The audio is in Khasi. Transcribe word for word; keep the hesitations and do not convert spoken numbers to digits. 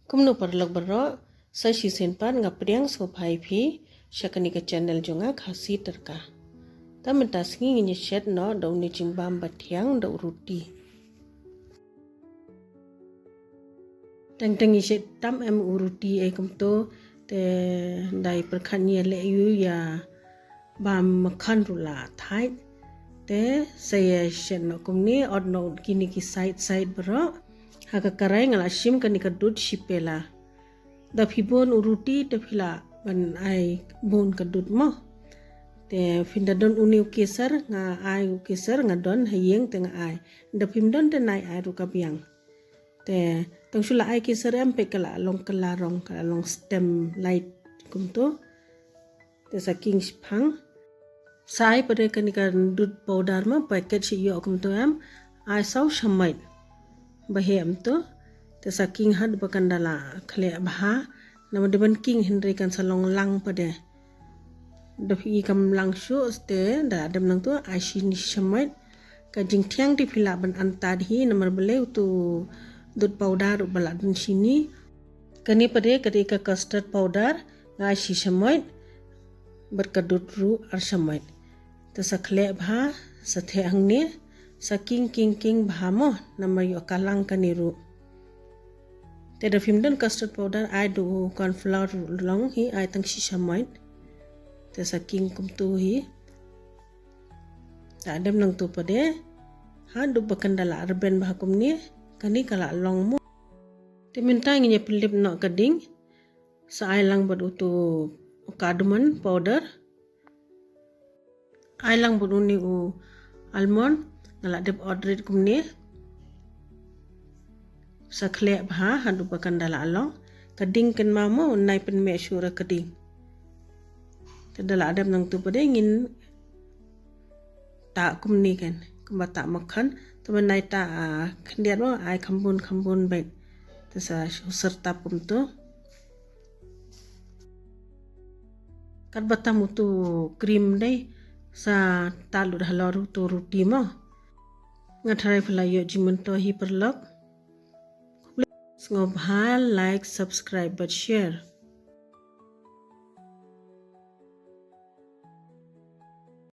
Kumno paralok baroh, sa shisien pat nga pdiang sngewbha ïa phi sha kane ka channel jong nga, Khasi Tyrka. Te mynta sngi ngin ïa shet noh da une u jingbam ba thiang da u ruti. Teng teng ngi shet tam em u ruti ei kumto, te dei pyrkhat ngi ïa leh ïa u ïa bam makhan ruh la thait. Te sa ïa shet noh kumne, ot noh kine ki side side baroh. Ha ka karai nga la shim kane ka dud shi pela. Da phi bun u ruti te phi lah ban ai bun ka dud mo. Te phin da don une u kesar, nga ai u kesar, nga don ha ïing te nga ai. Da phim don te nai ai ruh ka biang. Te tang shu la ai kesar em, peit ka la long kylla rong, ka la long stem light kumto. Te sa king shiphang. Sa ai pat de kane ka dud powder mo, packet shi ïoh kumto em. Ai saw shamoit. Ba heh em to. Te sa king haduh ba kan da la khleh bha. Namar da ban king hynrei kan sa long lang pat de. Da phi i kam lang shuh te da dep nangto ai shini shamoit. Ka jingthiang te phi lah ban antad hi namar balei utu dud powder uba lah don shini. Kane pat de ka dei ka custard powder, nga ai shi shamoit bad ka dud ruh ar shamoit. Te sa khleh bha, sa theh hangne, sa king king king bha mo, namar ïoh ka lang kane ruh. Te da phim don custard powder, ai da u corn flour ruh long hi, ai tang shi shamoit. Te sa king kumto hi. Te dep nangto pat de, haduh ba kan da la rben bha kumne, kane ka la long mo. Te mynta ngin ïa pynlip noh ka ding. Sa ai lang bad utu cardamom powder. Ai lang bad une u almond, nga la dep ot rit kumne. Sa khleh bha haduh ba kan da la long. Ka ding kynmaw mo, nai pynmeh shuh re ka ding. Te da la dep nangto pat de ngin tah kumne kan, kumba tah makhan, te mynta ai tah, ah, khyndiat mo, ai kham bun kham bun beit. Te sa shu syrtap kumto. Katba tam utu cream dei, sa tah lut halor utu ruti mo. Nga tharai phi la ïoh jingmyntoi hi paralok. Sngewbha like, subscribe bad share.